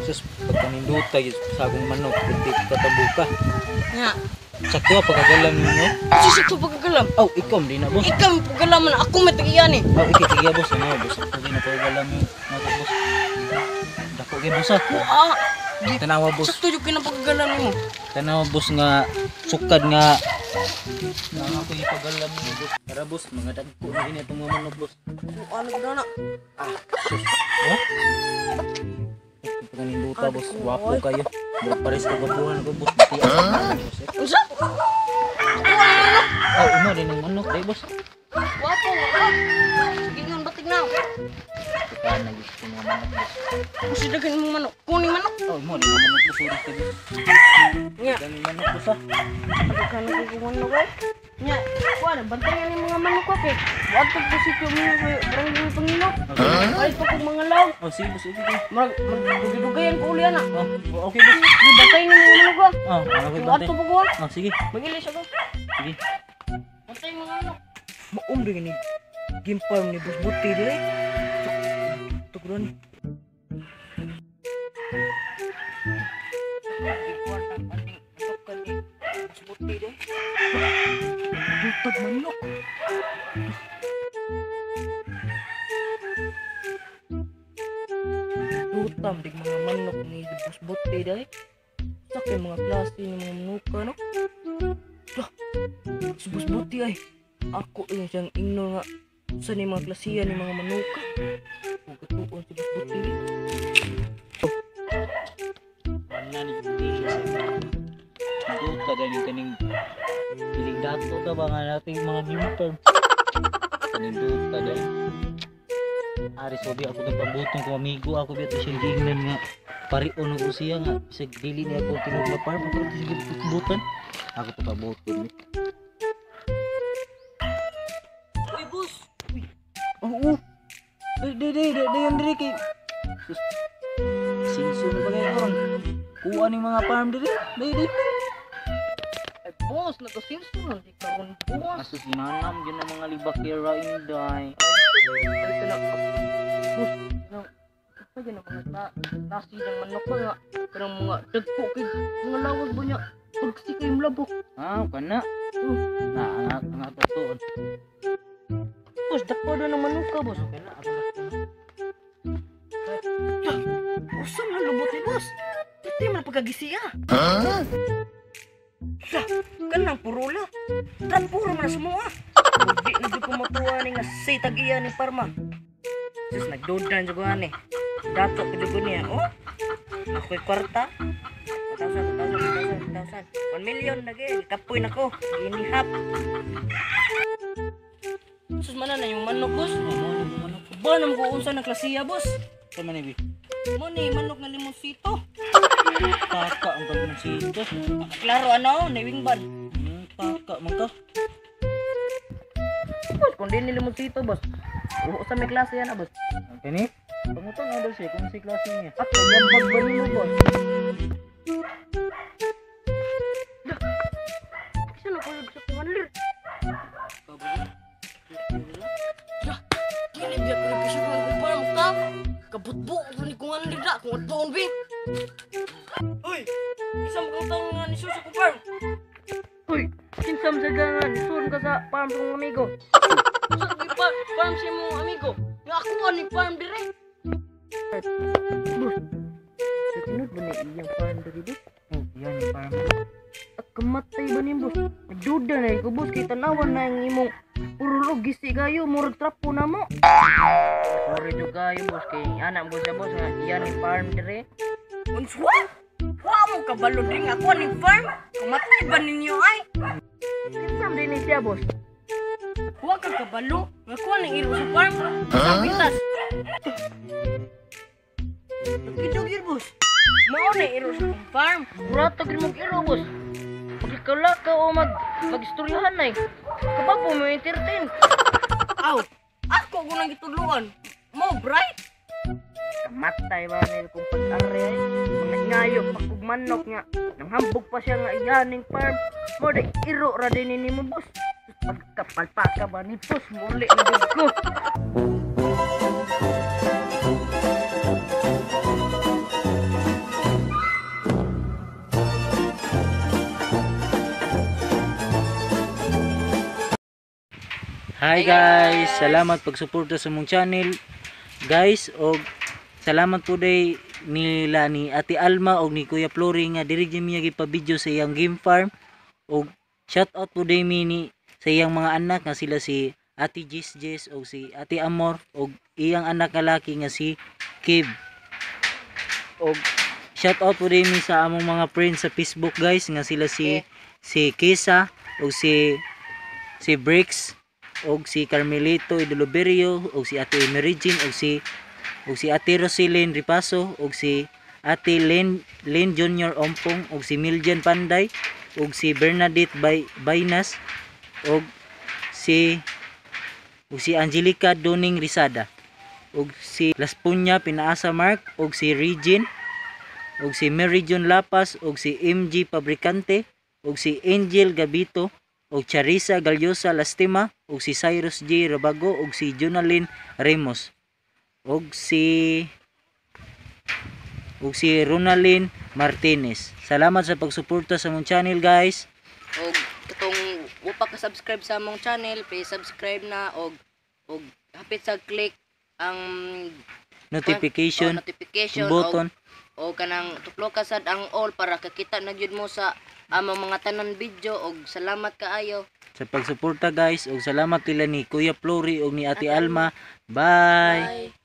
Sus, pagkaninduta yun sa akong manok, hindi katambuka. Nga. Sakto pagkagalam ninyo. Kasi sakto pagkagalam. Aw, ikaw di na, boss. Ikaw ang pagkalaman ako may tagiyan eh. Aw, ikaw boss. Ano, boss? Sakto din na pagkagalam yung mga boss. Dako kay boss ah. Ah, Tanawa, boss. sakto yung kinapagkagalam nimo. Tanawa, boss, nga sukad nga nga ako yung pagalam ninyo, boss. Tara, boss, mga dagko na ini itong mga manok, boss. Ano ko na? Ah, sus. Oh? Pagkaninduta, boss. Wapo kayo. Murag pares ka gabuhan ko, boss. Buti ako, boss, eh. Unsa? Aw, imo din ang manok, eh, boss. Wapo ka. Sige nga batig na. Tukaan na gusto mga manok, boss. Kasi daghan mong manok. Kuning manok. Oh, imo din ang manok, boss. Sorry, boss. Nga. Daming manok, boss, ah. Daghan ko manok ay. Nya, kuan bantayan ni mga manok ko kay. Wadto ko si mo kay barangay Pangilok. Ay pa kog mga law. Oh, sige, boss. Okay, boss. Murag dugayan ko uli ana. Oh, okay, boss. Di bantayan ni mga manok ko. Oh, okay, bantay. Wadto pa ko. Oh, sige. Magilis ako. Sige. Bantay mga manok. Maong rin ni game farm ni Boss Buti dire. Tuguran. Dutag manok. Dutam dig mga manok ni Boss Buti dai. Sa kay mga klase ni mga manuka no. Lah, si Boss Buti ay ako yung siyang ingno nga sa ni mga klasiya ni mga manuka. Kung katuon si Boss Buti. Ano ni Buti siya sa duta ganing kaning piling dato ka ba nga nating mga game farm. Kaning duta dahil. Ari sobi ako ng pabutong kung amigo ako biya siyang giingnan nga parion ko siya nga bisag dili niya ako tinuod na farm ako to siya butan. Ako to pabuton ni. Uy, boss. Oo. Di di di di di yan diri kay. Sus. Sinso na ba kayo karon? Kuha ning mga farm diri. Di di. Ay, boss, nagasinso na di karon, boss. Asus ginanam gyud ang mga libakera inday. Ay, kana. Boss, kanang pa yan ang mga klase ng manok ko nga. Kanang mga dagko kay mga lawag ba niya. Pagsi kay mlabok. Ah, kana. Na ang ang atuon. Boss, dako daw ng manok ka, boss. Okay na ako na. Usa man lubot ni boss. Pati man pagkagisi ah. Sa, kanang purula. Tan puro man na sumuha. Di na jud ko matuwa ni nga say tagiya ni Parma. Sus, nagdudan jud ko ani. Dato ko jud ko niya. Oh. Ako'y kwarta. 1,000, 1,000, 1,000, 1,000. 1 million na gid. Kapoy na ko. Ginihap. Sus, manan na yung manok, boss. Oh, mo ni manok. Ba naman ko unsa ng klasiya, boss. Sa man ni Mo ni manok nga limonsito. Taka ang pagmansito. Klaro ano, ni wingban. Taka man ka. Boss, kung di ni limonsito, boss. Oo, sa may klase yan, ah, boss. Kani? Pangutan na daw siya kung si klase niya. At kanyabag ba nimo, boss? Isa na kuyog sa panganlir. Ya, kini biya ko nagkasya ko ng kumpara mo ka. Kabutbo ko ni kung anlir da, kung atuon, bi. Uy, isa mo kang taong nga ni sa kumpara. Uy, kinsam sa gangan, sun ka sa farm sa kong amigo. Sa pa, farm sa imong amigo. Nga ako ani farm dire. Boss, sa tinod ba na iyang farm dire, boss? Oh, yan yung farm. At kamatay ba niyo, boss? Nagduda na ko, boss, kay tanawan na ang imong purulog gisi kayo, murag trapo na mo. Sorry jud kayo, boss, kay anak mo siya, boss, nga iyan ang farm dire. Unswa? Wa mo kabalo diri nga ako aning farm? Kamatay ba ninyo ay? Kinsam din ni siya, boss? Wa ka kabalo nga ako aning iro sa farm? Sa pitas. Nagkidugir, boss. Mao na iro sa akong farm. Murata gid mong iro, boss. Magkakalaka o magistoryahan ay. Kabapo mo entertain. Aw, ako ko nang gitudloan. Mo bright. Kamatay ba nil kung pag-ari ay. Mga ngayo pa kog manok nga. Nanghambog pa siya nga iyaning farm. Mo di iro ra din ni mo, boss. Pagkapalpaka ba ni boss, muli na jud ko. Hi guys, salamat pagsuporta sa mong channel. Guys, og salamat po day nila ni Ate Alma og ni Kuya Flory nga diri gyud miya gipa-video sa iyang game farm. Og shout out po day mi ni sa iyang mga anak nga sila si Ate Jess Jess og si Ate Amor og iyang anak nga laki nga si Kib. Og shout out po day mi sa among mga friends sa Facebook, guys, nga sila si si Kisa og si si Bricks og si Carmelito Idoloberio og si Ate Mary Jean og si Ate Roselyn Ripaso og si Ate Len Len Junior Ompong og si Miljan Panday og si Bernadette Baynas og si Angelica Doning Risada og si Laspunya Pinaasa Mark og si Regine og si Mary John Lapas og si MG Fabricante og si Angel Gabito og Charissa Galyosa Lastima og si Cyrus G. Rabago og si Jonalyn Ramos og si Ronalyn Martinez. Salamat sa pagsuporta sa mong channel, guys. Og katong wa pa ka subscribe sa among channel, please subscribe na og hapit sa click ang notification oh, notification button og kanang tuploka sad ang all para kakita na gyud mo sa among mga tanan video og salamat kaayo sa pagsuporta, guys, og salamat nila ni Kuya Flory og ni Ate Alma. Bye. Bye.